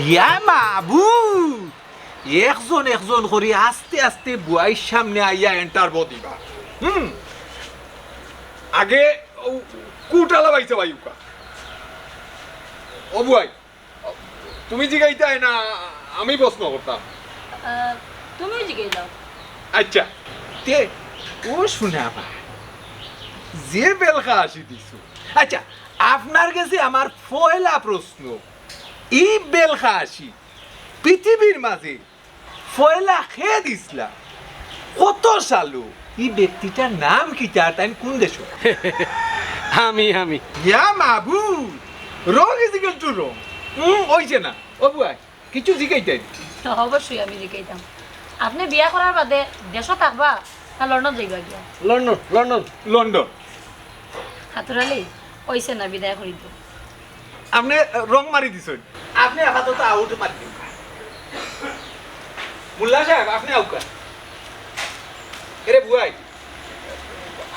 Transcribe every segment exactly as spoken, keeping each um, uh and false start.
ইয়া মাবুদ, একজন একজন করি আস্তে আস্তে বুয়াইর সামনে আইয়া এন্টারবো দিবা। হুম, আগে ও কুটালা বাইছে বাইউকা। ও বুয়াই, তুমি জিগাইতায় না, আমি প্রশ্ন করতাম? আহ, তুমিউ জিগাইলাও। আচ্ছা, তে ও শুনা বা, যে বেলখা আসি দিছো। আচ্ছা, আপনার গেছে আমার পয়লা প্রশ্ন, ই বেলখা আসি পৃথিবীর মাঝে পয়লা কে দিছলা, কত সালো, ই ব্যক্তিটার নাম কিতা, তাইন কোন দেশো? আমি, আমি। ইয়া মাবুদ, wrong is equal to wrong। হুম, অইছে না। ও বুয়াই, কিছু জিগাইতায় নি? অবশ্যই আমি জিগাইতাম। আপনে বিয়া করার বাদে দেশো থাকবা না লন্ডন যাইবা গিয়া? London, London. লন্ডন। আতর আলী, অইছে না, বিদায় করি দেও। আপনে রং মারি দিছইন, আপনে আপাতত আউট মারি দিন। মোল্লা সাহেব, আপনে আউকা। এরে বুয়াই,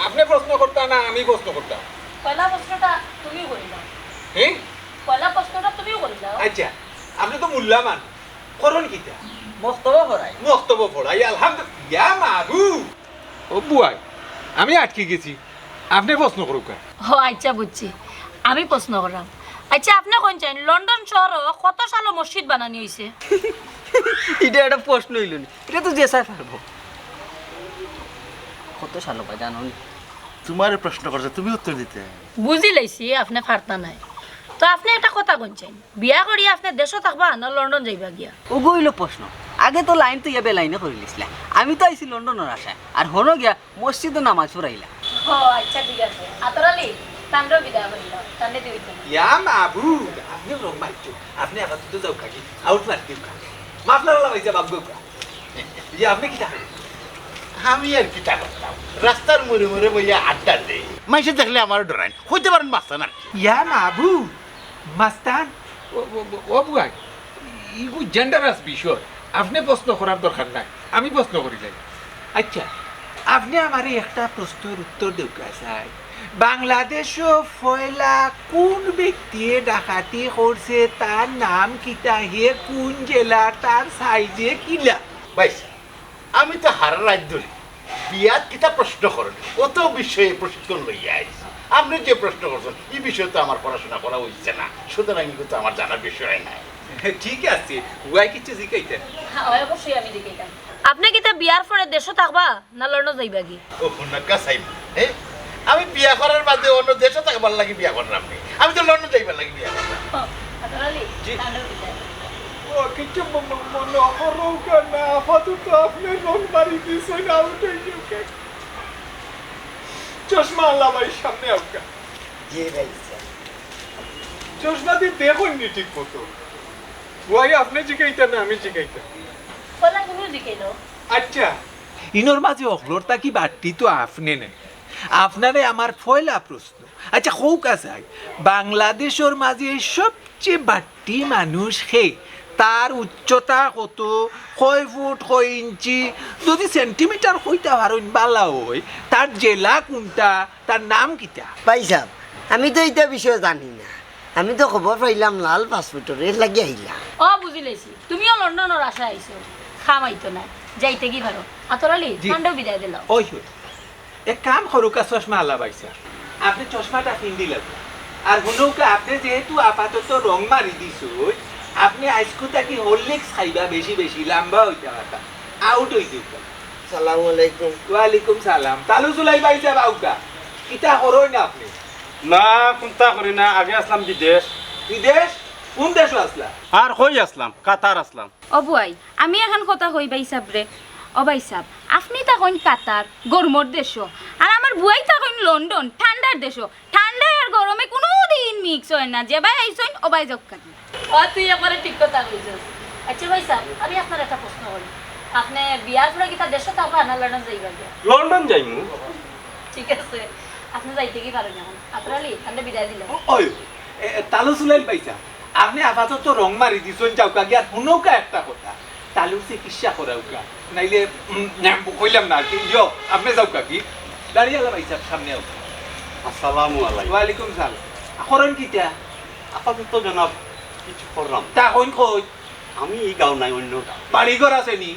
আপনে প্রশ্ন করতা না আমি প্রশ্ন করতাম? পয়লা প্রশ্নটা তুমিউ করিলাও। হ্যাঁ? পয়লা প্রশ্নটা তুমিউ করিলাও। আচ্ছা, আপনে তো মোল্লা মানুষ, করইন কিতা? মক্তবো পড়াই। মক্তবো পড়াই, আলহামদুলিল্লাহ। ইয়া মাবুদ। ও বুয়াই, আমি আটকি গেছি, আপনে প্রশ্ন করউক্কা। ও আচ্ছা, বুঝছি, আমি প্রশ্ন কররাম। আচ্ছা, আপনে কইন চাইন, লন্ডন শহরো কত সালো মসজিদ বানানি অইছে? ইটা একটা প্রশ্ন অইলো নি, ইটা তো যে চায় পারবো। কত সালো বা জানো নি? তুমারে প্রশ্ন করছে, তুমি উত্তর দিতে। বুঝিলাইছি, আপনে পারতা নায়। তো আপনে একটা কথা কইন চাইন, বিয়া করি আপনে দেশো থাকবা না লন্ডন যাইবা গিয়া? ওগু অইলো প্রশ্ন। আগে তো লাইন তো ইয়া বেলাইনে করিলিছলা। আমি তো আইছি লন্ডনর আশায়, আর হনো গিয়া মসজিদো নামাজ পড়াইলা। ও আচ্ছা, ঠিক আছে। আতর আলী, তানরেও বিদায় করিলাও, তানরে দিবি তো। ইয়া মাবুদ, আপনে রং মারছো, আপনে আপাতত যাউক্কা, কি আউট মারি দেউক্কা। মাফলার আলা ভাই যা বাপ গো। ইয়া, আপনে কিতা করইন? আমি আর কিতা করতাম, রাস্তার মোড়ে মোড়ে বইয়া আড্ডা দেই, মাইনষে দেখলে আমারে ডরাইন, কইতে পারইন মাস্তান আর কি। ইয়া মাবুদ, মাস্তান, ও, ও, ও, ও বুয়াই, ইগু জেন্ডারাস বিষয়, আপনে প্রশ্ন করার দরকার নাই, আমি প্রশ্ন করিলাই। আচ্ছা, আপনে আমারে একটা প্রশ্নর উত্তর দেউক্কা চাই, বাংলাদেশো পয়লা কোন ব্যক্তিয়ে ডাকাতি করছে, তার নাম কিতা, হে কোন জেলার, তার সাইজে কিলা? ভাইসাব, আমি তো হারা রাইত ধরি বিয়াত কিতা প্রশ্ন করইন, অত বিষয়ে প্রশিক্ষণ লইয়া আইছি। আপনে যে প্রশ্ন করছইন, ই বিষয়ে তো আমার পড়াশোনা করা অইছে না, সুতরাং ইগু তো আমার জানার বিষয় নায়। ঠিক আছে, ওয়াই কিছু জিকাইতেন? হ্যাঁ, অবশ্যই আমি জিকাইতাম। আপনে কিতা বিয়ার পরে দেশো থাকবা না লন্ডন যাইবা গি? ও, হুনক্কা সাইব, হ্যাঁ? আমি বিয়া করার বাদে অন্য দেশো থাকবার লাগি বিয়া কররাম নি। আমি তো লন্ডন যাইবার লাগি বিয়া কররাম। ও, আতর আলী, জি। তানরে বিদায়। ও, কিছু ম-, ম-, মনো করউক্কা না, আপাতত আপনে রং মারি দিছইন, আউট অই যাউক্কা। চশমা আলা ভাই, সামনে আউক্কা। জি ভাই, স্যার। চশমা দি দেখইন নি ঠিক মতো। ওয়াই আপনে জিকাইতা না আমি জিকাইতাম? বলা তুমি জিকাইলো। আচ্ছা। ইনোর মাঝে হকলর থাকি বাট্টি তো আপনে নায়। আপনারে আমার পয়লা প্রশ্ন। আচ্ছা, কউক্কা চাই, বাংলাদেশর মাঝে সবচেয়ে বাট্টি মানুষ কে? তার উচ্চতা কত? কয় ফুট, কয় ইঞ্চি? যদি সেন্টিমিটার কইতা পারইন বালা অয়। তার জেলা কুনটা? তার নাম কিতা? ভাইসাব, আমি তো ইতা বিষয়ে জানি না। আমি তো খবর পাইলাম লাল পাসপোর্টর, এর লাগি আইলাম। ও, বুঝিলাইছি, তুমিও লন্ডনর আশায় আইছো। কাম অইতো নায়, যাইতে গি পারো। আতর আলী, জি। তানরেও বিদায় দিলাও। ওই, ওই। এক কাম করউক্কা, চশমা আলা ভাইসাব, আপনে চশমাটা ফিন্দিলাউক্কা। আর হুনউক্কা, আপনে যেহেতু আপাতত রং মারি দিছইন, আপনে আইজকু থাকি হরলিক্স খাইবা বেশি বেশি, লাম্বা অইতা পারতা, আউট অই যাউক্কা। সালামু আলাইকুম। ওয়ালাইকুম সালাম। তালু সুলাইল ভাইসাব আউক্কা। কিতা করইন আপনে? না, কুন্তা করি না, আগে আছলাম বিদেশ। বিদেশ? কুন দেশো আছলা? আর কই আছলাম? কাতার আছলাম। ও বুয়াই, আমি এখান কথা কই ভাইসাবরে। ও ভাইসাব, আপনে থাকইন কাতার, গরমর দেশো, আর আমার বুয়াই থাকইন লন্ডন, ঠান্ডার দেশো। ঠান্ডায় আর গরমে কুনুদিন মিক্স অয় না। যেবায় আইছইন, ওবায় যাউক্কা গি। ও, তুই একবারে ঠিক কথা কইছস। আচ্ছা ভাইসাব, আমি আপনারে একটা প্রশ্ন করি। আপনে বিয়ার পরে কিতা দেশো থাকবা না লন্ডন যাইবা গিয়া? লন্ডন যাইমু। ঠিক আছে, আপনে যাইতে গি পারইন অখন। আতর আলী, তানরে বিদায় দিলাও। ও, ওই, এ, এ, তালু সুলাইল ভাইসাব, আপনে আপাতত রং মারি দিছইন, যাউক্কা গিয়া। আর হুনউক্কা একটা কথা, তালুর চিকিৎসা করাউক্কা, নাইলে, উম, কইলাম না আর কি। ইয়ো, আপনে যাউক্কা গি। দাড়িআলা ভাইসাব, সামনে আউক্কা। আসসালামু আলাইকুম। ওয়ালাইকুম সালাম। করইন কিতা? আপাতত জনাব, কিছু করলাম না। তা কইন কই? আমি ই গাঁও নায়, অন্য গাঁও। বাড়ি ঘর আছে নি?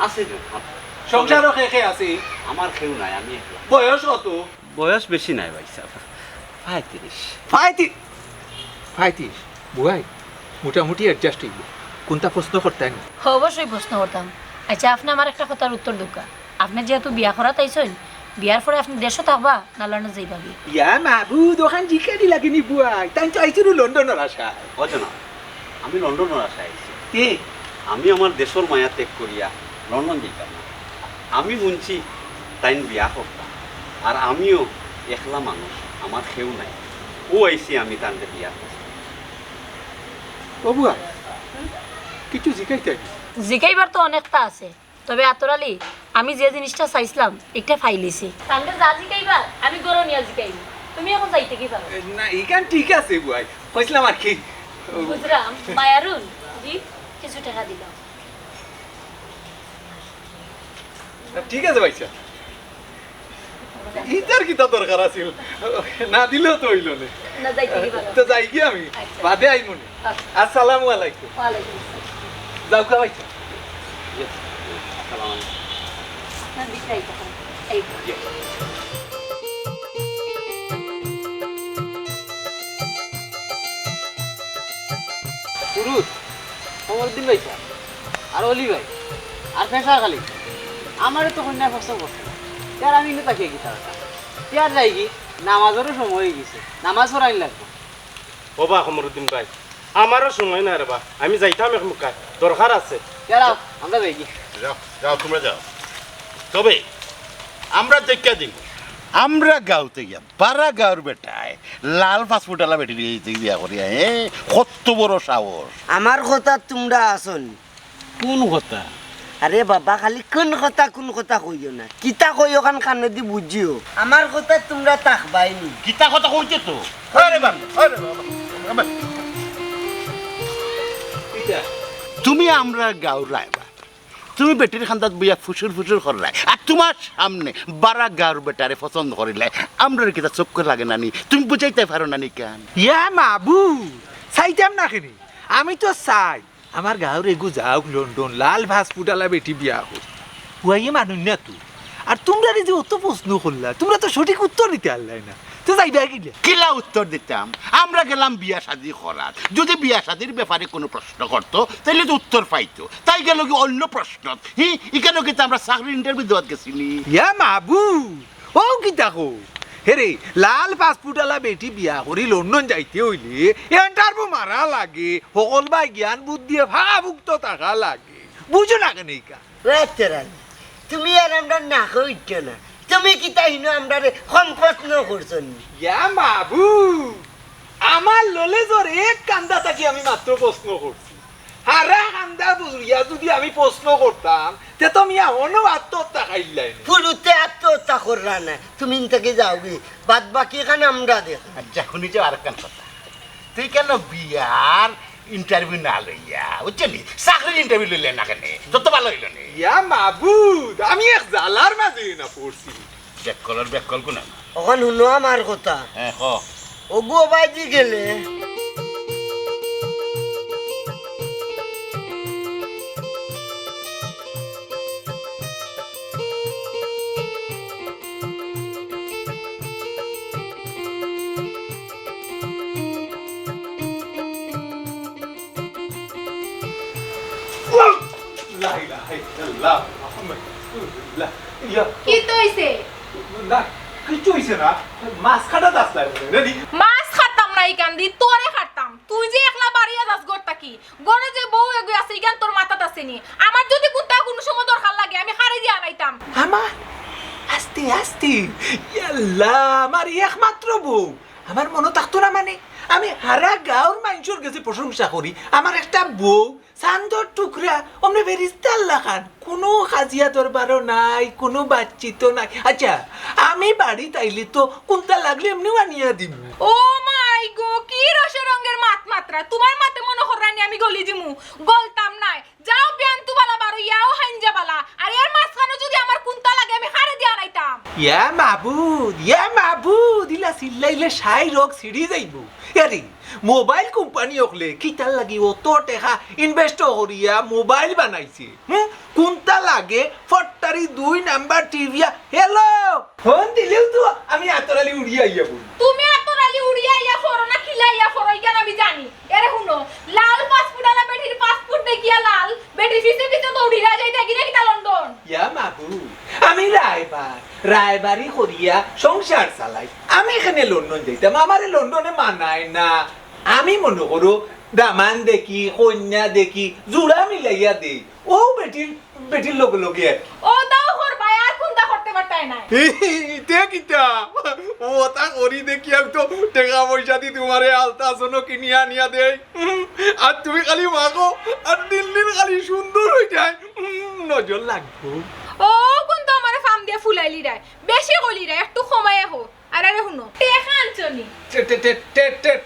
আছে যে, হ্যাঁ। সংসারও কে কে আছে? আমার কেউ নাই, আমি একলা। বয়স কত? বয়স বেশি নাই ভাইসাব, পঁয়ত্রিশ। পঁয়ত্রিশ? পঁয়ত্রিশ? বুয়াই, মোটামুটি adjust অইবো। কুনটা প্রশ্ন করতায় নি? অবশ্যই প্রশ্ন করতাম। আচ্ছা, আপনে আমার একটা কথার উত্তর দেউক্কা। আপনে যেহেতু বিয়া করাত আইছইন, বিয়ার পরে আপনে দেশো থাকবা না লন্ডন যাইবাগি? ইয়া মাবুদ, অখান জিকানি লাগে নি বুয়াই, তাইন তো আইছইন লন্ডনর আশায়। অয় না, আমি লন্ডনর আশায় আইছি। তে? আমি আমার দেশর মায়া ত্যাগ করিয়া লন্ডন যাইতাম না। আমি হুনছি তাইন বিয়া করতা, আর আমিও একলা মানুষ, আমার কেউ নাই। অউ আইছি আমি তানরে বিয়া করছি। ও বুয়াই, কিছু জিকাইতায় নি? জিকাইবার তো অনেকতা আছে, তবে আতর আলী, আমি যে জিনিসটা চাইছলাম, একটা পাইলিছি। তানরে যা জিকাইবার, আমি ঘরো নিয়া জিকাইমু। তুমি এখন যাইতে কি পারো? এ, না, ইখান ঠিক আছে বুয়াই, কইছলাম আর কি। বুঝলাম, মায়ারুন, জি, কিছু টেকা দিলাম। না, ঠিক আছে ভাইসাব। ইতার কিতা দরকার আছিল? না দিলেও তো অইলো নে। না, যাইতে কি পারো? তো যাইগি আমি, আচ্ছা। বাদে আইমু নে। আচ্ছা। আসসালামু আলাইকুম। ওয়ালাইকুম আসসালাম। যাউক্কা ভাইসাব। আসসালামু আলাইকুম। আপনার দিকটাই তখন। এই। পুরুষ, কমরুদ্দিন ভাইসাব, আর অলি ভাই, আর ফেসার খালি, আমারে তো কইন্যা পছন্দ করছে না। ইয়ার আমি ইনো তাকিয়া কিতা করতাম? ইয়ার যাইগি, নামাজরও সময় অইগেছে, নামাজ পড়াইন লাগবো। ও বা কমরুদ্দিন ভাই, আমারও সময় নাই রে বা, আমি যাইতাম এক মুখায়, দরকার আছে। ইয়ার আও, আমরা যাইগি। যাও, যাও, তুমরা যাও। তবে আমরা দেখিয়া দিমু, আমরা গাঁওত গিয়া বারা গাঁওর বেটায় লাল পাসপোর্টআলা বেটিরে বিয়া করিয়া, হে, কত বড় সাহস। আমার কথাত তুমরা আছো নি? কুন কথা? আরে বাবা, খালি কুন কথা, কুন কথা কইও না। কিতা কই অখান কানেদি বুঝিও। আমার কথাত তুমরা থাকবায় নি। কিতা কথা কইছে তো? আরে বাবা, আরে বাবা। তুমি আমরার গাঁওর রায়বার। তুমি বেটির কান্দাত বইয়া ফুসুর ফুসুর কররায়, আর তুমার সামনে বারা গাঁওর বেটারে পছন্দ করিলায়। আমরার কিতা চক্ষু লাগে না নি? তুমি বুঝাইতায় পারো না নি কেনে? ইয়া মাবুদ, চাইতাম না কেনে? আমি তো চাই আমার গাঁওর এগু যাউক লন্ডন, লাল পাসপোর্টআলা বেটি বিয়া করউক। পুয়াইয়ে মানুষ না তো। আর তুমরারে যে অত প্রশ্ন করলা, তুমরা তো সঠিক উত্তর দিতে পারলায় না। তো যাইবায় কিলা? কিলা উত্তর দিতাম? আমরা গেলাম বিয়া শাদি করাত। যুদি বিয়া শাদির ব্যাপারে কুনু প্রশ্ন করতো, তাইলে তো উত্তর পাইতো। তাই গেলোগি অন্য প্রশ্নত। হি, ইখানো কিতা আমরা চাকরির interview দেওয়াত গেছি নি? ইয়া মাবুদ, অউ কিতা কও? হেরে, লাল পাসপোর্টআলা বেটি বিয়া করি লন্ডন যাইতে অইলে interview মারা লাগে, হকলবায় জ্ঞান বুদ্ধিয়ে ফাঁকাপুক্ত থাকা লাগে। বুঝো না কেনে ইখান? ও আতর আলী, তুমি আর আমরার নাকো উঠছো না। তুমি কিতা হিনো আমরারে কম প্রশ্ন করছো নি? ইয়া মাবুদ, আমার knowledgeর এক কান্দা থাকি আমি মাত্র প্রশ্ন করছি। হারা কান্দা বুঝিয়া যুদি আমি প্রশ্ন করতাম, তে তো মিয়া হনো আত্মহত্যা খাইলাই। ফুরুতে আত্মহত্যা কররা না, তুমি ইন থাকি যাওগি, বাদ বাকি ইখান আমরা দেখ। আচ্ছা, হুনি যাও আরেকখান কথা। তুই কেনে বিয়ার interview না লইয়া, বুঝছো নি? চাকরির interview লইলে না কেনে? তোর তো ভালা অইলো নি। ইয়া মাবুদ, আমি এক জ্বালার মাঝে না পড়ছি। বেক্কলর বেক্কল কুনান। অখন হুনো আমার কথা। হ্যাঁ, ক। অগু অবায়দি গেলে। লা ইলাহা ইল্লাল্লাহ, মুহাম্মদ রাসূলুল্লাহ। ইয়া। কিতা অইছে? না, কিচ্ছু অইছে না। মাছ কাটাত আছলায় মনে অয়, নানি? মাছ কাটতাম না ইখানদি, তোরে কাটতাম। তুই যে একলা বারইয়া যাস ঘর থাকি, ঘরো যে বউ এগু আছে, ইখান তোর মাথাত আছে নি? আমার যুদি কুন্তা কুনু সময় দরকার লাগে, আমি কারে দিয়া আনাইতাম। আমার? আস্তে, আস্তে। ইয়াল্লা, আমার একমাত্র বউ। আমার মনো থাকতো না মানে? আমি হারা গাঁওর মাইনষর গেছে প্রশংসা করি, আমার একটা বউ, চান্দর টুকরা, অমনে ফেরিস্তার লাখান। কুনু কাজিয়া দরবারও নাই, কুনু বাতচিতও নাই। আচ্ছা, আমি বাড়িত আইলে তো কুন্তা লাগলে এমনেউ আনিয়া দিমু। ও মাই গো, কি রসে রঙ্গের মাত মাতরা। তুমার মাতে মনো কররায় নি আমি গলি যিমু? গলতাম নায়। যাও, বিয়ান তু বালা বারইয়া, ও হাইঞ্জা বালা। আর এর মাঝখানো যুদি আমার কুন্তা লাগে, আমি কারে দিয়া আনাইতাম? ইয়া মাবুদ, ইয়া মাবুদ, ইলা চিল্লাইলে সাই রোগ ছিড়ি যাইবো। আরে, মোবাইল কোম্পানি অকলে কিতার লাগি অত টেকা invest করিয়া মোবাইল বানাইছে? হুম? কুন্তা লাগে ফট্টারি দুই নাম্বার টিভিয়া। হ্যালো, ফোন দিলেও তো আমি আতর আলী উড়িয়া আইয়া বলি। তুমি আতর আলী উড়িয়া আইয়া পড়ো না কিলা আইয়া পড়ো, ইখান আমি জানি। এরে হুনো, লাল পাসপোর্ট আলা বেটির পাসপোর্ট দেখিয়া লাল, বেটির পিছে পিছে দৌড়িয়া যাইতা গিরে কিতা লন্ডন? ইয়া মাবুদ, আমি রায়বার, রায়বারি করিয়া সংসার চালাই। আমি কেনে লন্ডন যাইতাম? আমারে লন্ডনে মানায় না। আমি মনো করো দামান দেখি, কইন্যা দেখি, জুড়া মিলাইয়া দেই। ও বেটির, বেটির লগে লগে আর কি। ও তাও করবায়, আর কুন্তা করতে পারতায় নায়। ইতে কিতা? ও তা করি দেখি আমি তো টেকা পয়সা দি তুমারে আলতা সোনো কিনিয়া আনিয়া দেই। আর তুমি খালি মাগো, আর দিন দিন খালি সুন্দর অই যায়। উম, নজর লাগবো। ও কুন্তা আমারে ফাম দিয়া ফুলাইলিরায়, বেশি কইলিরায়, একটু কমাইয়া কও। আর আরে হুনো, টেকা আনছো নি? টে-, টে-, টে-, টে-, টে-,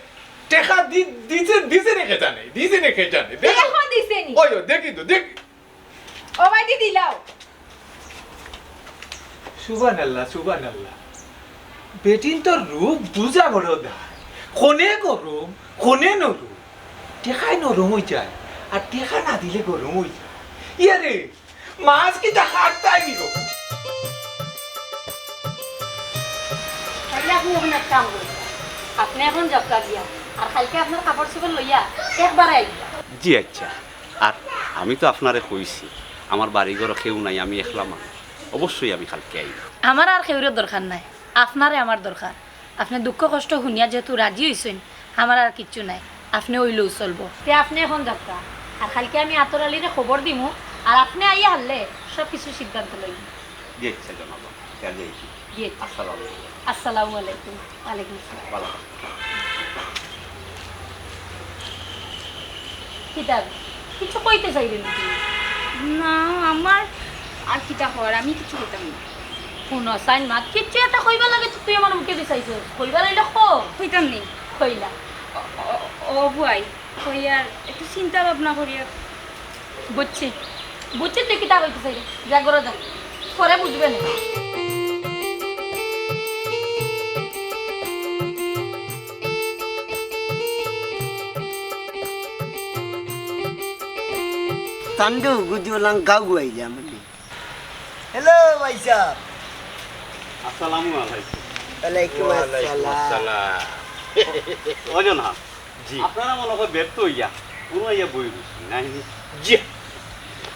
টেকা দি-, দিছে, দিছে নি কে জানে, দিছে নি কে জানে। দেখো। টেকা দিছে নি? ওই, ওই, দেখি তো, দেখি। ও ভাই, দি দিলাও। সুবহানাল্লাহ, সুবহানাল্লাহ। বেটিন তো রূপ বুঝা বড় দায়। কনে গরম, কনে নরম। টেকায় নরম অই যায়, আর টেকা না দিলে গরম অই যায়। ইয়া রে, মাছ কিতা খাটতায় নি গো? তাইলে আপনে অখন এক কাম করুন, আপনে অখন যাউক্কা গিয়া, আর কাইলকে আপনার কাপড় চোপড় লইয়া একবারে আইবা। জি আচ্ছা, আর আমি তো আপনারে কইছি, আমার বাড়ি ঘরো কেউ নাই, আমি একলা মানুষ, অবশ্যই আমি কাইলকে আইমু। আমার আর কেউরও দরকার নাই, আপনারে আমার দরকার। আপনে দুঃখ কষ্ট হুনিয়া যেহেতু রাজি অইছইন, আমার আর কিচ্ছু নাই, আপনে অইলেউ চলবো। তে আপনে অখন যাউক্কা, আর কাইলকে আমি আতর আলীরে খবর দিমু, আর আপনে আইয়া হারলে সব কিছু সিদ্ধান্ত লইমু। জি আচ্ছা জনাব, জি আচ্ছা। জি আচ্ছা। আসসালামু আলাইকুম। আসসালামু আলাইকুম। ওয়ালাইকুম আসসালাম। ভালো থাকবেন। কিতা? কিছু কইতে চাইরে নি? না, আমার আর কিতা কওয়ার, আমি কিছু কইতাম না। হুনো, সাইন মা, কিচ্ছু একটা কইবার লাগি তো তুই আমার মুখে দি চাইছস। কইবার অইলে ক। কইতাম নি। কইলা। ও, ও, ও বুয়াই, কইয়ার একটু চিন্তা ভাবনা করিয়ার। বুঝছি, বুঝছি তুই কিতা কইতে চাইরে। যা ঘরো যা, পরে বুঝবে নে। তান্ডু গুজুলাং গাউ গাইলাম। হ্যালো ভাইসাব। আসসালামু আলাইকুম। ওয়ালাইকুম ওয়ালাইকুম আসসালাম। আসসালাম। ও জনাব, জি। আপনারা মনে হয় ব্যর্থ অইয়া, কোনো আইয়া বই রইছেন, নাই নি? জি।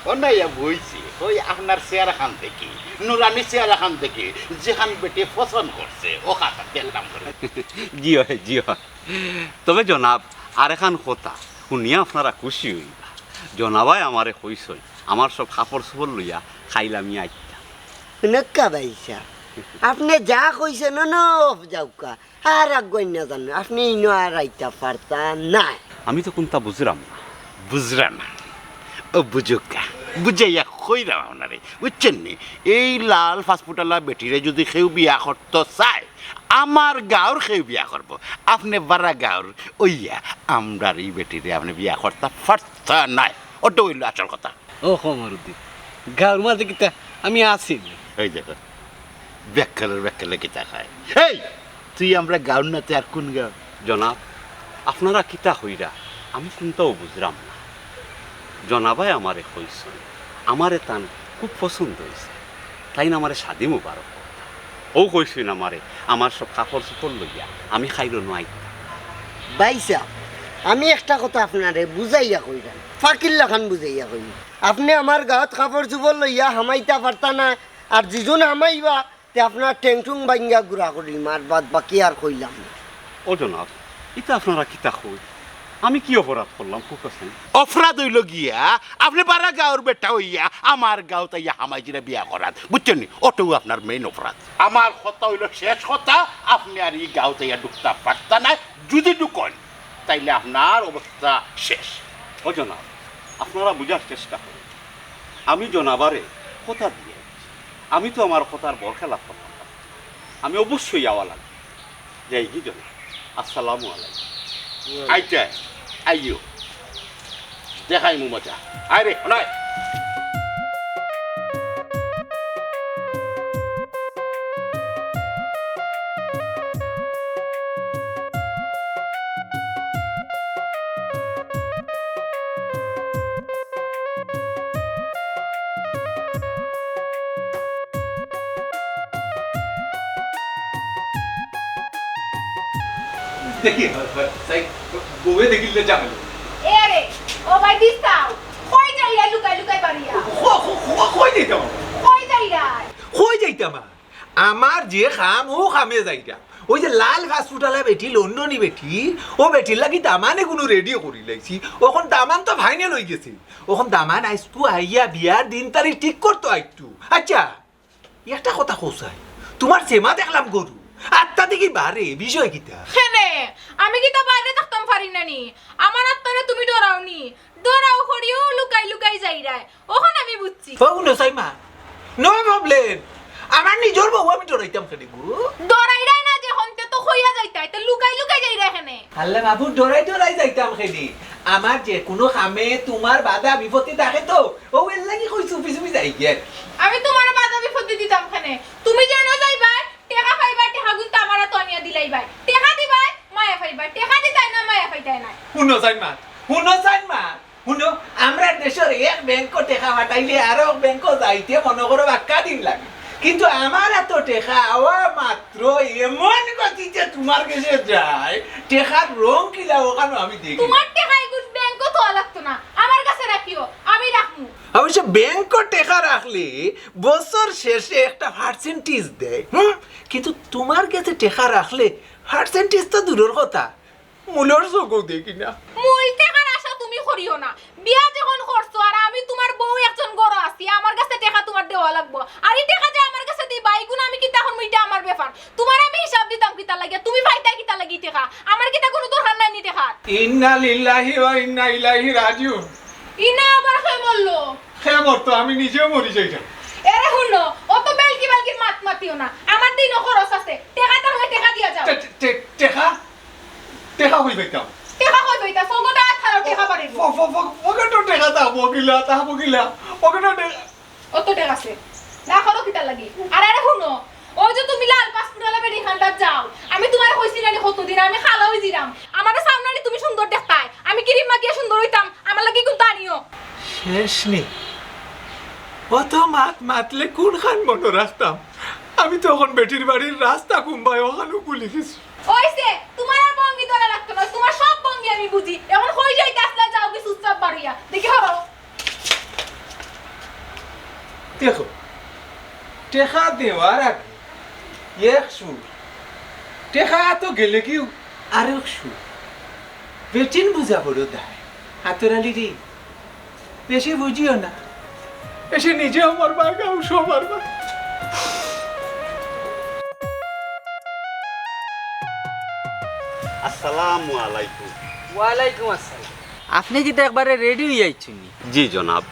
অনো আইয়া বইছি, ওই আপনার চেয়ার খান দেখি, নুরানি চেয়ার খান দেখি, যেখান বেটি পছন্দ করছে, ও খাতা দেখলাম করে। জি হয়, জি হয়। তবে জনাব, আরেকখান কথা, হুনিয়া আপনারা খুশি অইবা। জনাবায় আমারে কইছইন, আমার সব কাপড় চোপড় লইয়া কাইল আমি আইতাম। হুনউক্কা ভাইসাব, আপনে যা কইছইন, অনো যাউক্কা। আর আগুয়াইন না জানো, আপনে ইনো আর আইতা পারতা নায়। আমি তো কুন্তা বুঝরাম না। বুঝরা না? ও বুঝউক্কা, বুঝাইয়া কইরাম আপনারে, বুঝছইন নি? এই লাল পাসপোর্টআলা বেটিরে যুদি কেউ বিয়া করতো চায়, আমার গাউর কেউ বিয়া করবো। আপনে বারা গাউর অইয়া আমরার ই বেটিরে আপনে বিয়া করতা পারতা নায়। অটা অইলো আসল কথা। ও কমরুদ্দিন, গাউর মাঝে কিতা আমি আছি নি? এই দেখো, বেক্কেলর বেক্কেলে কিতা খায়। এই, তুই আমরা গাউর না, তে আর কুন গাউর? জনাব, আপনারা কিতা কইরা? আমি কুন্তাও বুঝরাম না। জনাবায় আমারে কইছইন, আমারে তান খুব পছন্দ অইছে। তাইন আমারে শাদি মুবারক করতা। অউ কইছইন আমারে, আমার সব কাপড় চোপড় লইয়া আমি কাইল অনো আইতাম। ভাইসাব, আমি একটা কথা আপনারে বুঝাইয়া কইরাম, ফাকির লাখান বুঝাইয়া কইরাম। আপনে আমার গাউত কাপড় চোপড় লইয়া হামাইতা পারতা না, আর যেজন হামাইবা, তে আপনার ঠেং-ঠুং ভাইঙ্গা গুড়া করিলিমু, আর বাদ বাকি আর কইলাম না। ও জনাব, ইতা আপনারা কিতা কইন? আমি কি অপরাধ করলাম, কউক্কা চাইন? অপরাধ অইলো গিয়া, আপনে বারা গাউর বেটা অইয়া আমার গাউত আইয়া হামাইজিরে বিয়া করাত, বুঝছইন নি? অটাউ আপনার main অপরাধ। আমার কথা অইলো শেষ কথা, আপনে আর ই গাউত আইয়া ঢুকতা পারতা নায়, যুদি ঢুকইন, তাইলে আপনার অবস্থা শেষ। ও জনাব, আপনারা বুঝার চেষ্টা করইন। আমি জনাবারে কথা দিয়া আইছি। আমি তো আমার কথার বরখেলাফ করতাম না। আমি অবশ্যই আওয়া লাগবো। যাইগি জনাব। আসসালামু আলাইকুম। আইচ্ছা, আইও। দেখাইমু মজা। আয় রে, অনো আয়। দেখি, হয়, হয়, চাই, বউয়ে দেখিলে ঝামেলা। এ রে, ও ভাই, দিস্তাও। কই যাইরা লুকাই লুকাই বাড়িয়া? ক-, ক-, ক-, কই যাইতাম? কই যাইরা? কই যাইতাম আর? আমার যে কাম, অউ কামে যাইরাম। ওই যে লাল ফাস্টফুডআলা বেটি, লন্ডনী বেটি, অউ বেটির লাগি দামান এগুনু রেডি করিলাইছি। অখন দামান তো ফাইনাল অইগেছে। অখন দামান আইজকু আইয়া বিয়ার দিন তারিখ ঠিক করতো আইট্টু। আইচ্ছা, একটা কথা কও চাই, তুমার সেমা দেখলাম গরু, আত্তা দেখি বারে, বিষয় কিতা? কেনে, আমি কিতা বারে থাকতাম পারি না নি? আমার আত্তারে তুমি ডরাও নি? ডরাও করিও লুকাই লুকাই যাইরায়। অখন আমি বুঝছি। ও হুনো চাই মা, no problem। আমার নিজর বউ আমি ডরাইতাম কেনে গো? ডরাইরায় না যে হন্তে তো কইয়া যাইতায়, তে লুকাই লুকাই যাইরায় কেনে? আল্লাহ মাবুদ, ডরাই ডরাই যাইতাম কেনে? আমার যে কুনু কামে তুমার বাধা বিপত্তি থাকে তো, অউ এর লাগি কই চুপি চুপি যাইগি। আমি তুমারে বাধা বিপত্তি দিতাম কেনে? তুমি যেনো যাইবায়, টেকা পাইবায়, টেকাগুন তো আমার আতো আনিয়া দিলাইবায়। টেকা দিবায়, মায়া পাইবায়। টেকা দিতায় না, মায়া পাইতায় না। হুনো চাই মা, হুনো চাই মা, হুনো, আমরার দেশর এক ব্যাংকো টেকা পাঠাইলে আরক ব্যাংকো যাইতে মনো করো বাক্কা দিন লাগে, কিন্তু আমার আতো টেকা আওয়া মাত্র এমন গতিতে তুমার গেছে যায়, টেকার রং কিলা অখানো আমি দেখি। তুমার টেকা ইগুন ব্যাংকো থওয়া লাগতো না, আমার গেছে রাখিও, আমি রাখমু। অবশ্য ব্যাংকো টেকা রাখলে বছর শেষে একটা পার্সেন্টেজ দেয়, হুম? কিন্তু তুমার গেছে টেকা রাখলে পার্সেন্টেজ তো দূরর কথা, মূলর চউখেও দেখি না। মূল টেকার আশা তুমি করিও না। বিয়া যখন করছো আর আমি তুমার বউ একজন ঘরো আছি, আমার গেছে টেকা তুমার দেওয়া লাগবো। আর ই টেকা যে আমার গেছে দিবায়, ইগুন আমি কিতা করমু, ইটা আমার ব্যাপার। তুমারে আমি হিসাব দিতাম কিতার লাগি, তুমি পাইতায় কিতার লাগি টেকা? আমার কিতা কুনু দরকার নাই নি টেকার? ইন্না লিল্লাহি ওয়া ইন্না ইলাইহি রাজিউন। ইনা আবার কে মরলো? কে মরতো? আমি নিজেও মরি যাইতাম। এরে হুনো, অত বেলকি বেলকির মাত মাতিও না। আমার দিনও খরচ আছে। টেকা থাকলে টেকা দিয়া যাও। টে-, টে-, টেকা? টেকা কই পাইতাম? টেকা কই পাইতা? ফগটা আঠারো টেকা পারিব। ফ-, ফ-, ফ-, ফগটা টেকা তা বগিলা, তা বগিলা। ফগটা টেকা। অত টেকা আছে। না করো কিতার লাগি? আর আরে হুনো, ওই যে তুমি লাল পাসপোর্ট ওয়ালা বেটি খান্ডাত যাও। আমি তুমারে কইছি না নি কতদিন, আমি খালা অইছিলাম। আমারে চাও না নি তুমি সুন্দর দেখতায়। আমি ক্রিম মাখিয়া সুন্দর অইতাম, আমার লাগি কুন্তা আনিও। শেষ নি। অত মাত মাতলে কুনখান মনো রাখতাম? আমি তো অখন বেটির বাড়ির রাস্তা কুনবায় অখানও ভুলি গেছি। অইছে, তুমার আর ভঙ্গি ধরা লাগতো না, তুমার সব ভঙ্গি আমি বুঝি। অখন কই যাইতা আছলায়, যাওগি চুপচাপ বারইয়া। দেখি হরো। দেখো, টেকা দেওয়ার আগে এক সুর, টেকা তো গেলেগিউ আরক সুর। বেটিন বুঝা বড় দায়। আতর আলী রে, বেশি বুঝিও না। এসে নিজেও মরবা, গাউসও মরবা। আসসালামু আলাইকুম। ওয়ালাইকুম আসসালাম। আপনে কিতা একবারে রেডি অইয়া আইছইন নি? জি জনাব,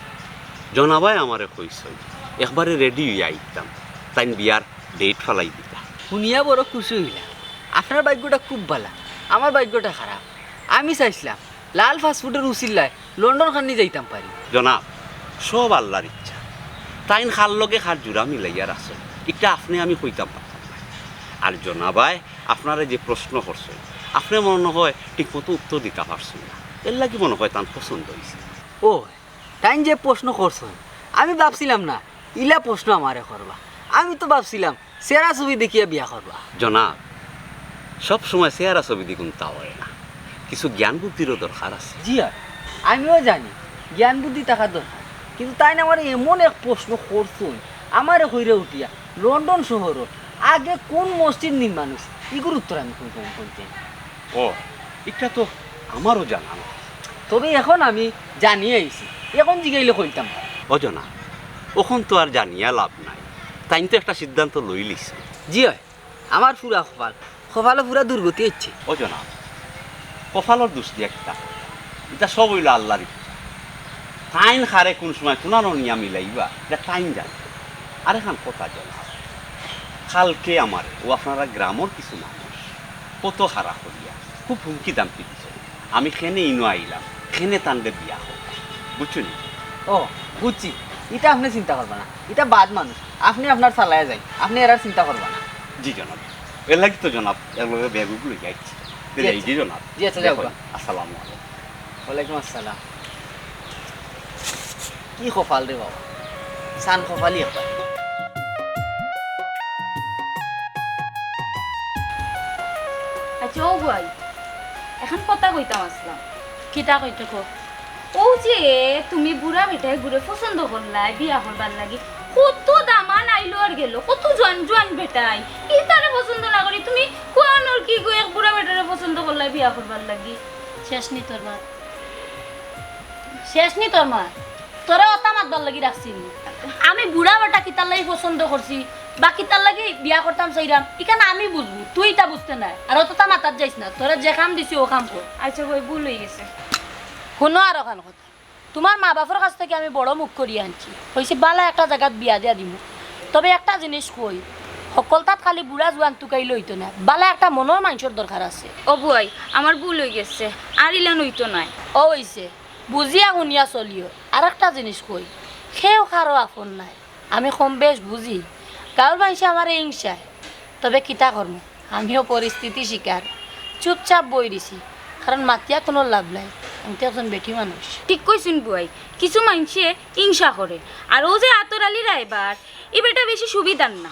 জনাবায় আমারে কইছইন একবারে রেডি অইয়া আইতাম, তাইন বিয়ার ডেট ফালাই দিতা। হুনিয়া বড় খুশি অইলাম। আপনার ভাগ্যটা খুব ভালা, আমার ভাগ্যটা খারাপ। আমি চাইছলাম লাল পাসপোর্টর উছিলায় লন্ডন খানি যাইতাম পারি। জনাব, সব আল্লার ইচ্ছা। তাইন কার লগে কার জুড়া মিলাইয়ার আছইন, ইটা আপনে আমি কইতাম পারতাম নায়। আর জনাবায় আপনারে যে প্রশ্ন করছইন, আপনে মনো হয় ঠিকমতো উত্তর দিতা পারছইন না, এরলাগি মনো হয় তান পছন্দ অইছে। ও, তাইন যে প্রশ্ন করছইন, আমি ভাবছিলাম না ইলা প্রশ্ন আমারে করবা। আমি তো ভাবছিলাম চেহারা ছবি দেখিয়া বিয়া করবা। জনাব, সব সময় চেহারা ছবি দি কুন্তা অয় না, কিছু জ্ঞান বুদ্ধিরও দরকার আছে। জি অয়, আমিও জানি জ্ঞান বুদ্ধি থাকা দরকার, কিন্তু তাইন আমারে এমন এক প্রশ্ন করছইন, আমারে কইরা উঠিয়া লন্ডন শহরর আগে কুন মসজিদ নির্মাণ অইছে, ইগুর উত্তর আমি কই পাইমু কইতে? ও, ইটা তো আমারও জানা নাই। তবে অখন আমি জানিয়া আইছি, অখন জিগাইলে কইতাম পারি। ও জনাব, অখন তো আর জানিয়া লাভ নাই, তাইন তো একটা সিদ্ধান্ত লইলিছইন। জি অয়, আমার পুরা কপাল, কপালো পুরা দুর্গতি অইছে। ও জনাব, কপালর দুষ দিয়া কিতা? ইটা সব অইলো আল্লার ইচ্ছা। তাইন কারে কুন সময় কুনানো নিয়া মিলাইবা, ইটা তাইন জানইন। আরেকখান কথা জনাব, কালকে আমারে অউ আপনারার গ্রামর কিছু মানুষ কত খারাপ করিয়া খুব হুমকি ধামকি দিছে। আমি কেনে ইনো আইলাম, কেনে তানরে বিয়া করতাম, বুঝছইন নি? ও, বুঝছি। ইটা আপনে চিন্তা করবা না, ইটা বাদ মানুষ। আপনে আপনার চালাইয়া যাইন, আপনে এরার চিন্তা করবা না। জি জনাব, এর লাগি তো জনাব এর লগে ব্যাগও লইয়া আইছি। জি, আচ্ছা। জি জনাব। জি, আচ্ছা, যাও। আসসালামু আলাইকুম। ওয়ালাইকুম আসসালাম। কি কপাল রে বাবা, সান কপালই একটা। আচ্ছা, ও ভাই, এখন কথা কইতাম আসলাম। কিতা কইতে কও? ও যে তুমি বুড়া বেটায় গুরে পছন্দ করলায় বিয়া করবার লাগি, কত দামান আইলো আর গেল, কত জোয়ান জোয়ান বেটায়, ইতারে পছন্দ না করি তুমি কুয়ানোর কি গো এক বুড়া বেটারে পছন্দ করলায় বিয়া করবার লাগি? শেষ নি তোর মা, শেষ নি তোর মা, তোরে অতা মাতবার লাগি রাখছি নি। আমি বুড়া বেটা কিতার লাগি পছন্দ করছি বা কিতার লাগি বিয়া করতাম চাইরাম, ইখান আমি বুঝবো, তুই ইতা বুঝতে নায়। আর অততা মাতাত যাইস না, তোরে যে কাম দিছি ও কাম কর। আচ্ছা ভাই, ভুল হয়ে গেছে। হুনো আর অখান কথা, তুমার মা বাপর কাছ থাকি আমি বড় মুখ করিয়া আনছি, কইছি বালা একটা জাগাত বিয়া দিয়া দিমু। তবে একটা জিনিস কই, হকলতাত খালি বুড়া জুয়ান তুকাইলে অইতো না, বালা একটা মনর মানষর দরকার আছে। ও বুয়াই, আমার ভুল হয়ে গেছে, আর ইলান অইতো নায়। ও অইছে, বুঝিয়া হুনিয়া চলিও। আর একটা জিনিস কই, কেউ কারো আপন নায়। আমি কম বেশ বুঝি, গাঁওর মানষে আমারে হিংসায়, তবে কিতা করমু, আমিও পরিস্থিতি শিকার। চুপচাপ বই রইছি, কারণ মাতিয়া কুনু লাভ নাই, আমি তো একজন বেটি মানুষ। ঠিক কইছইন বুয়াই, কিছু মানষে হিংসা করে। আর ও যে আতর আলী রায়বার, ই বেটা বেশি সুবিধার না।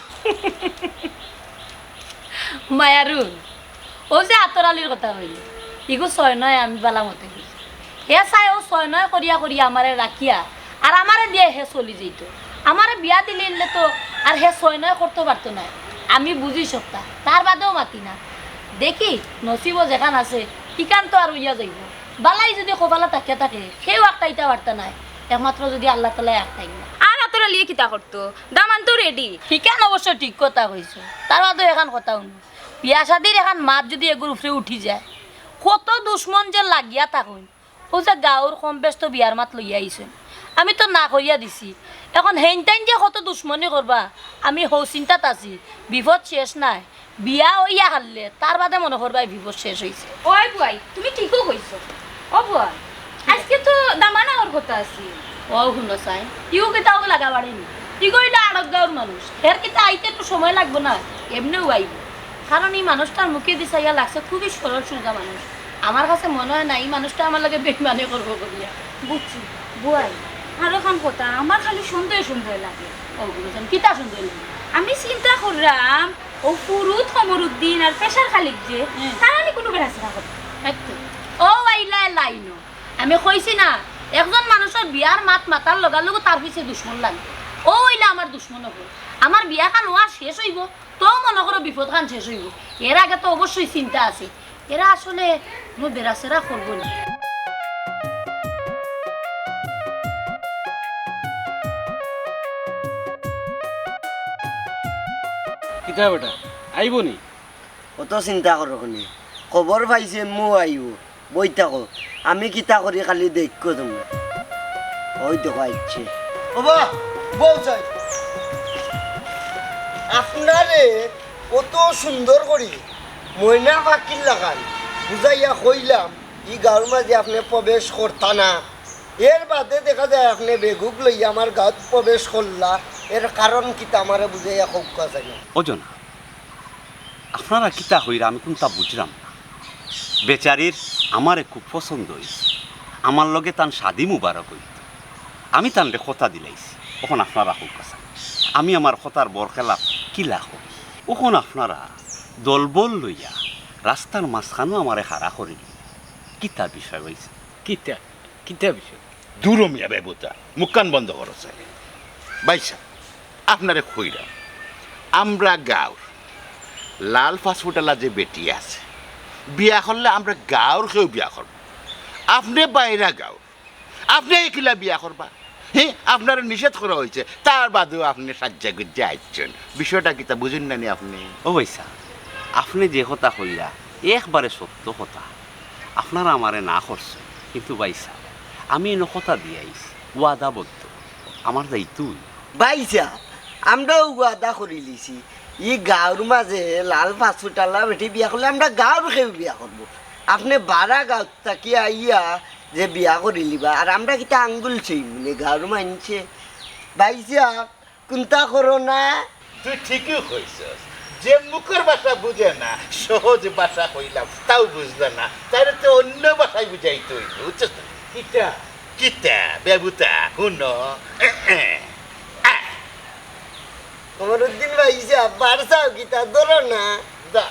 মায়ারুন, ও যে আতর আলীর কথা কইলে, ইগু ছয় নয় আমি বালা মতে বুঝি। হে চায় ও ছয় নয় করিয়া করিয়া আমারে রাখিয়া, আর আমারে দিয়া হে চলি যাইতো। আমারে বিয়া দিলে ইলে তো আর হে ছয় নয় করতো পারতো নায়। আমি বুঝি সবটা, তার বাদেও মাতি না। দেখি, নসিবো যেখান আছে, ইখান তো আর অইয়া যাইবো। বালাই যদি কপালো থাকিয়া থাকে, কেউ আটকাইতা পারতা নায়, একমাত্র যদি আল্লাহ তাআলায় আটকাইন না। আর আতর আলীয়ে কিতা করতো? দামান তো রেডি। ইখান অবশ্য ঠিক কথা কইছো। তার বাদেও এখান কথা হুনো, বিয়া শাদির এখান মাত যদি এগুর উপরে উঠি যায়, কত দুশমন যে লাগিয়া থাকইন। ও যে গাঁওর কম বেশ তো বিয়ার মাত লইয়া আইছইন, আমি তো না কইয়া দিছি। এখন হেইনতাইন যে কত দুশমনি করবা, আমি হউ চিন্তাত আছি। বিপদ শেষ নায়, বিয়া অইয়া হারলে তার বাদে মনো করবায় বিপদ শেষ অইছে। ওই বুয়াই, তুমি ঠিকও কইছো। ও বুয়াই, আজকে তো দামান আওয়ার কথা আছিল। ও হুনো চাই, ইও কিতা অগু লাগা বাড়িনি। ইগু অইলো আরক গাঁওর মানুষ, হের কিতা আইতে একটু সময় লাগবো না? এমনেউ আইবো। কারণ ই মানুষটার মুখেদি চাইয়া লাগছে খুবই সরল সোজা মানুষ। আমার কাছে মনে হয় না ই মানুষটা আমার লগে বেইমানি করবো করিয়া। বুঝছি, বুয়াই, আর অখান কথা, আমার খালি সন্দেহ সন্দেহ লাগে। ও গুরুজন, কিতা সন্দেহ লাগে? আমি চিন্তা করলাম, ও ফুরুত কমরুদ্দিন আর পেশার খালিক যে, হুম। তারা নি কুনু বেড়াছেড়া করে। এই তো। ও আইলা লাইনো। আমি কইছি না, একজন মানুষর বিয়ার মাত মাতার লগালগু তার পিছে দুশমন লাগে। ও অইলা আমার দুশমন অইবো। আমার বিয়াখান অওয়া শেষ অইবো, তো মনো করো বিপদখান শেষ অইবো। এর আগে তো অবশ্যই চিন্তা আছে। এরা আসলে কুনু বেড়াছেড়া করবো না। কিতা বেটা, আইবো নি? অত চিন্তা করো কেনে? খবর পাইছি এমনেউ আইবো। বই থাকো, আমি কিতা করি খালি দেখো তুমি। ওই দেখো আইছে। ওবা, বউ যাই। আপনারে অত সুন্দর করি ময়না পাখির লাখান বুঝাইয়া কইলাম, ই গাঁওর মাঝে আপনে প্রবেশ করতা না। এর বাদে দেখা যায় আপনে বেগুক লইয়া আমার গাঁওত প্রবেশ করলা। এর কারণ কিতা আমারে বুঝাইয়া কউক্কা চাইন। ও জনাব, আপনারা কিতা কইরা আমি কুনতা বুঝরাম না। বেচারির আমারে খুব পছন্দ অইছে, আমার লগে তান শাদি মুবারক অইতো। আমি তানরে কথা দিলাইছি, অখন আপনারা কউক্কা চাইন, আমি আমার কথার বরখেলাফ কিলা করি? অখন আপনারা দলবল লইয়া রাস্তার মাঝখানো আমারে খাড়া করিলে কিতা বিষয় অইছে? কিতা? কিতা বিষয়? দূরো মিয়া বেবুতা, মুখখান বন্ধ করো চাই। ভাইসাব, আপনারে কইরাম, আমরা গাঁওর লাল পাসপোর্টআলা যে বেটি আছে, বিয়া করলে আমরা গাঁওর কেউ বিয়া করবো। আপনে বাইরা গাঁওর, আপনে একলা বিয়া করবা? হে, আপনারে নিষেধ করা অইছে, তার বাদেও আপনে সাজ্জা গুজ্জা আইচ্ছইন। বিষয়টা কিতা বুঝইন না নি আপনে? ও ভাইসাব, আপনে যে কথা কইরা একবারে সত্য কথা। আপনারা আমারে না করছইন, কিন্তু ভাইসাব, আমি ইনো কথা দিয়া আইছি, ওয়াদাবদ্ধ, আমার যাইতউ অইবো। ভাইসাব, আমরাও ওয়াদা করিলিছি, ই গাঁওর মাঝে লাল পাসপোর্টআলা বেটি বিয়া করলে আমরা গাঁওর কেউ বিয়া করবো। আপনে বারা গাঁওত থাকি আইয়া যে বিয়া করিলিবা, আর আমরা কিতা আঙ্গুল ছুইমুনি গাঁওর মানষে? ভাইসাব, কুন্তা করো না। তুই ঠিকউ কইছস, যে মুখর ভাষা বুঝে না, সহজ ভাষা কইলাম, তাও বুঝলা না, তাইলে তো অন্য ভাষায় বুঝাইতে অইবো, বুঝছস না? কিতা? কিতা, বেবুতা, হুনো। এ, এ, আ। কমরুদ্দিন ভাইসাব, বাড়ছাও কিতা, ধরো না। ধর,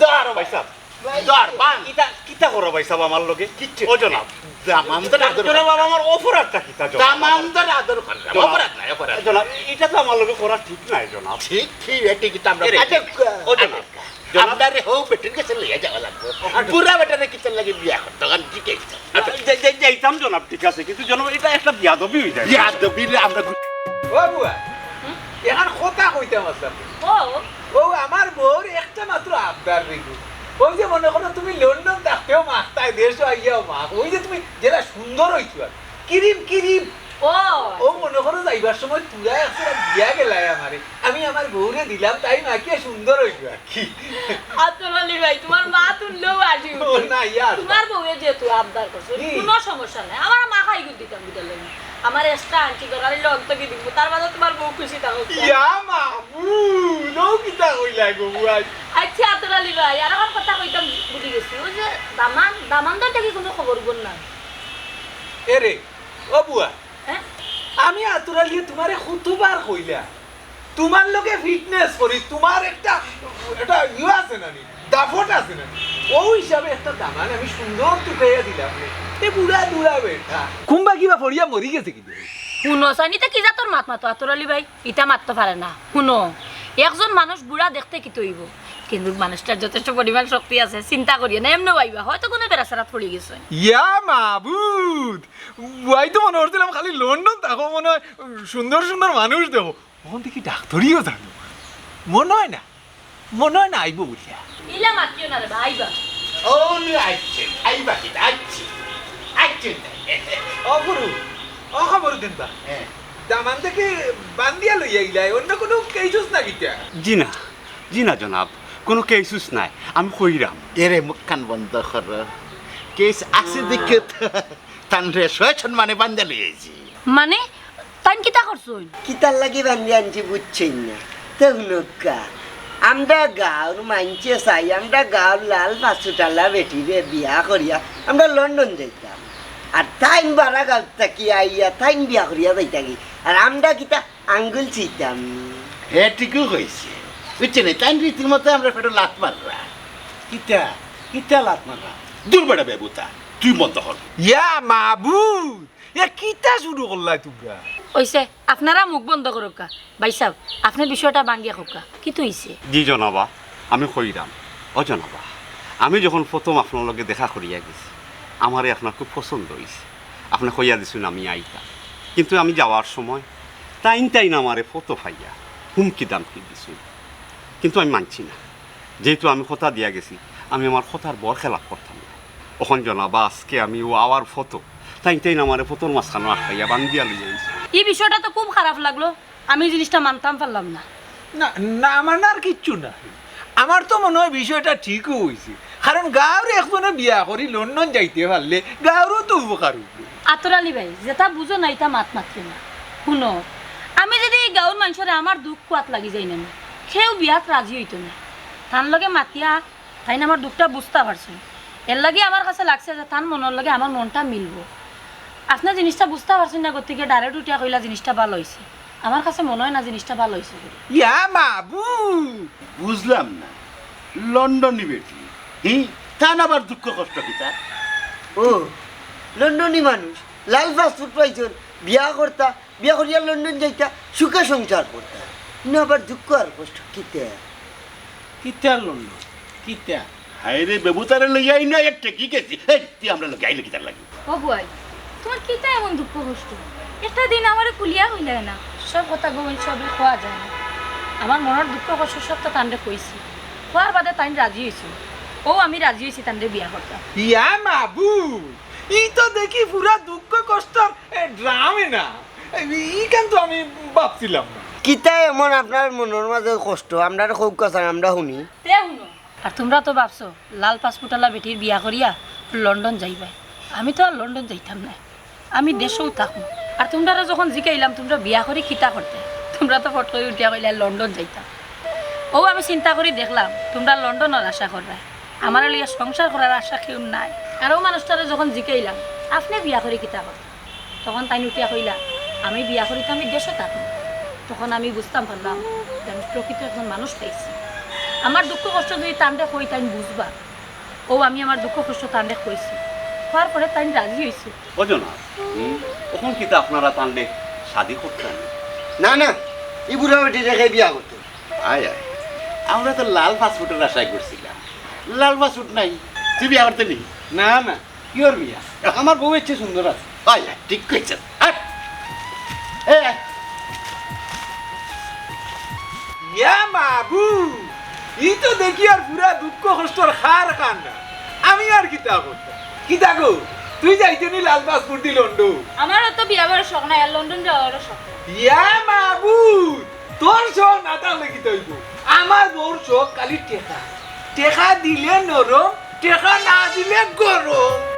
ধর ভাইসাব। ভাই, দর, বান। কিতা, কিতা করো ভাইসাব আমার লগে? কিচ্ছু ও জনাব। দামান্দর আদর জনাব, কর। আমার অপরাধটা কিতা জনাব? দামান্দর আদর করলাম। জনাব, অপরাধ নাই, অপরাধ নাই। জনাব, ইটা তো আমার লগে করা ঠিক নায় জনাব। ঠিক, ঠিক, এ ঠিক, ইটা আমরা এরে, বুঝি। ও জনাব। আচ্ছা, জনাব। আপনারে হউ বেটির গেছে লইয়া যাওয়া লাগবো। বুড়া বেটারে কিতার লাগি বিয়া করতো, কারণ কি কইতো? আচ্ছা, যাই-, যাই-, যাইতাম জনাব, ঠিক আছে, কিন্তু জনাব, ইটা একটা বিয়াদবি অই যায়। বিয়াদবি রে, আমরা ও বুয়া, হুম? এখান কথা কইতাম আসলাম। ও। ও আমার বউর একটা মাত্র আবদার রে গো। ওই যে মনে করো তুমি লন্ডন থাকতেও মাখতায়, দেশো আইয়াও মাখ। ওই যে তুমি যেলা সুন্দর অইছো আর। কিরিম, কিরিম। ও। ও মনে করো যাইবার সময় তুরা একজোড়া দিয়া গেলায় আমারে। আমি আমার বউরে দিলাম, তাই মাখিয়া সুন্দর অইছো আর কি। আব্দুল আলী ভাই, তুমার মা তুললেও আসি ও না, ইয়ার। তুমার বউয়ে যেহেতু আবদার করছে, হুম। কুনু সমস্যা নাই। আমার মা খাই গুল দিতাম বুঝার লাগি। আমার extra আনছি, দরকার অইলে অন্তকে দিব। তার বাদে তুমার বউ খুশি থাকো। ইয়া মাবুদ, ও কিতা কইলা গো বুয়াই? আচ্ছা, আব্দুল আলী ভাই, আর আমার কথা কইতাম ভুলি গেছি। ওই যে দামান, দামান্দর দেখি কুনু খবর উবর নাই। এরে, ও বুয়া, হ্যাঁ? আমি আতুর আলীয়ে তুমারে কতবার কইলা, তুমার লগে fitness করি, তুমার একটা, একটা ইয়ে আছে না নি, দাফট আছে না নি? ও হিসাবে একটা দামান আমি সুন্দর তুকাইয়া দিলাম রে। এ বুড়া দুড়া বেটা। কুম্বা কিবা পড়িয়া মরি গেছে কি? হুনো, সাইনিতে কি জাতর মাত মাতো, আতুর আলী ভাই? ইতা মাততো পারে না। হুনো, একজন মানুষ বুড়া দেখতে কিতা অইবো, কিন্তু মানুষটার যথেষ্ট পরিমাণ শক্তি আছে, চিন্তা করিও না, এমনেও আইবা, হয়তো কুনু বেড়াছেড়াত পড়ি গেছে। ইয়া মাবুদ, বুয়াই তো মনে করছিলাম খালি লন্ডন থাকো, মনে হয় সুন্দর সুন্দর মানুষ দেখো, অখন দেখি ডাক্তারিও জানো, মনে হয় না। মনে হয় না আইবো বুলিয়া। ইলা মাতিও না রে বা, আইবা। ও নি আইছে, আইবা কি? আইছে, আইছে। অপরু, অখবর দিন বা। হ্যাঁ। দামান দেখি বান্দিয়া লইয়া ইলাই, অন্য কুনু কেসুস না কিতা? জি না, জি না জনাব, কুনু কেসুস নাই, আমি কইরাম। এরে মুখখান বন্ধ কর, কেস আছে দেখে তো। তানরে সয় সম্মানে বান্দিয়া লইয়া আইছি। মানে, তাইন কিতা করছইন? কিতার লাগি বান্দি আনছি বুঝছইন না? তে হুনউক্কা, আমরা গাঁওর মাইনষে চাই, আমরা গাঁওর লাল পাসপোর্টআলা বেটিরে বিয়া করিয়া আমরা লন্ডন যাইতাম। আর তাইন বারা গাঁওত থাকি আইয়া তাইন বিয়া করিয়া যাইতাগি। আর আমরা কিতা আঙ্গুল ছুইতাম? হে ঠিকউ কইছে। বুঝছইন নি? তাইন রীতিমতো আমরার পেটো লাথ মাররা। কিতা? কিতা লাথ মাররা? দূর বেটা বেবুতা, তুই বন্ধ কর। ইয়া মাবুদ! এ কিতা শুরু করলায় তুমরা? অইছে, আপনারা মুখ বন্ধ করউক্কা। ভাইসাব, আপনে বিষয়টা ভাঙ্গিয়া কউক্কা, কিতা অইছে? জি জনাবা, আমি কইরাম। ও জনাবা, আমি যখন প্রথম আপনার লগে দেখা করিয়া গেছি, আমারে আপনার খুব পছন্দ অইছে। আপনে কইয়া দিছইন আমি আইতাম, কিন্তু আমি যাওয়ার সময় তাইন তাইন আমারে ফটো পাইয়া হুমকি দামকি দিছইন, কিন্তু আমি মানছি না। যেহেতু আমি কথা দিয়া গেছি, আমি আমার কথার বরখেলাফ করতাম না। অখন জনাবা, আজকে আমি অউ আওয়ার ফটো, তাইন তাইন আমারে ফটোর মাঝখানো আটকাইয়া বান্দিয়া লইয়া আইছে। ই বিষয়টা তো খুব খারাপ লাগলো, আমি জিনিসটা মানতাম পারলাম না। না, না মানার কিচ্ছু নাই। আমার তো মনে হয় বিষয়টা ঠিকউ অইছে, কারণ গাঁওর একজনে বিয়া করি লন্ডন যাইতে পারলে গাঁওরও তো উপকার অইবো। আতর আলী ভাই, যেটা বুঝো না, ইটা মাত মাতিও না। হুনো, আমি যদি ই গাঁওর মানষরে আমার দুখ কুয়াত লাগি যাই না, কেউ বিয়াত রাজি অইতো না। তান লগে মাতিয়া তাইন আমার দুখটা বুঝতা পারছইন। এরলাগি আমার কাছে লাগছে যে তান মনর লগে আমার মনটা মিলবো। আপনে জিনিসটা বুঝতা পারছইন না, গতিকে direct উঠিয়া কইলা জিনিসটা ভালা অইছে। আমার কাছে মনে হয় না জিনিসটা ভালা অইছে করি। ইয়া মাবুদ! বুঝলাম না, লন্ডনি বেটি, হি? তান আবার দুখ কষ্ট কিতা? ও, লন্ডনি মানুষ, লাল পাসপোর্ট পাইছইন, বিয়া করতা, বিয়া করিয়া লন্ডন যাইতা, সুখে সংসার করতা। ইনো আবার দুখ আর কষ্ট কিতা? কিতা লন্ডন? কিতা? হায়রে, বেবুতারে লইয়া আইনা এক ঠেকি গেছি। এই, তুই আমরার লগে আইলে কিতার লাগি? ও বুয়াই, তুমার কিতা এমন দুখ কষ্ট? একটা দিন আমারে খুলিয়া কইলায় না। সব কথা গোপন সবে কওয়া যায় না। আমার মনর দুখ কষ্ট সবতা তানরে কইছি। কওয়ার বাদে তাইন রাজি অইছইন। অউ আমি রাজি অইছি তানরে বিয়া করতাম। ইয়া মাবুদ, ই তো দেখি পুরা দুখ কষ্টর, এ, ড্রামে না। এই, ইখান তো আমি ভাবছিলাম না। কিতা এমন আপনার মনর মাঝে কষ্ট? আমরারে কউক্কা চাইন, আমরা হুনি। তে হুনো। আর তুমরা তো ভাবছো, লাল পাসপোর্টআলা বেটির বিয়া করিয়া লন্ডন যাইবায়। আমি তো আর লন্ডন যাইতাম না, আমি দেশও থাকমু। আর তুমরারে যখন জিকাইলাম তুমরা বিয়া করি কিতা করতায়, তুমরা তো ফট করি উঠিয়া কইলায় লন্ডন যাইতাম। অউ আমি চিন্তা করি দেখলাম তুমরা লন্ডনর আশা কররায়, আমারে লইয়া সংসার করার আশা কেউর নাই। আর অউ মানুষটারে যখন জিকাইলাম আপনে বিয়া করি কিতা করতায়, তখন তাইন উঠিয়া কইলা আমি বিয়া করি তো আমি দেশও থাকমু। তখন আমি বুঝতাম পারলাম যে আমি প্রকৃত একজন মানুষ পাইছি। আমার দুঃখ কষ্ট যদি তানরে কই তাইন বুঝবা। অউ আমি আমার দুঃখ কষ্ট তানরে কইছি, কওয়ার পরে তাইন রাজি অইছে। বুঝো না, হুম? তখন কিতা আপনারা তানরে শাদি করতা না? না, না, ই বুড়া বেটিরে কে বিয়া করতো? আয়, আয়, আমরা তো লাল পাসপোর্টর আশায় করছিলাম, লাল পাসপোর্ট নাই, তুই বিয়া করতে নি? না, না, কিওর বিয়া? আমার বউ এর চেয়ে সুন্দর আছে। আয়, আয়, ঠিক কইছস। হাট। এ, আয়। ইয়া মাবু, ই তো দেখিয়ার পুরা দুঃখ কষ্টর কারখানা। আমি আর কিতা করতাম? কিতা গো, তুই যাইতে নি লাল পাসপোর্ট দি লন্ডন? আমারও তো বিয়া বারো শখ নাই, আর লন্ডন যাওয়ারও শখ নাই। ইয়া মাবু, তোর শখ না থাকলে কিতা অইবো? আমার বউর শখ খালি টেকা। টেকা দিলে নরম, টেকা না দিলে গরম।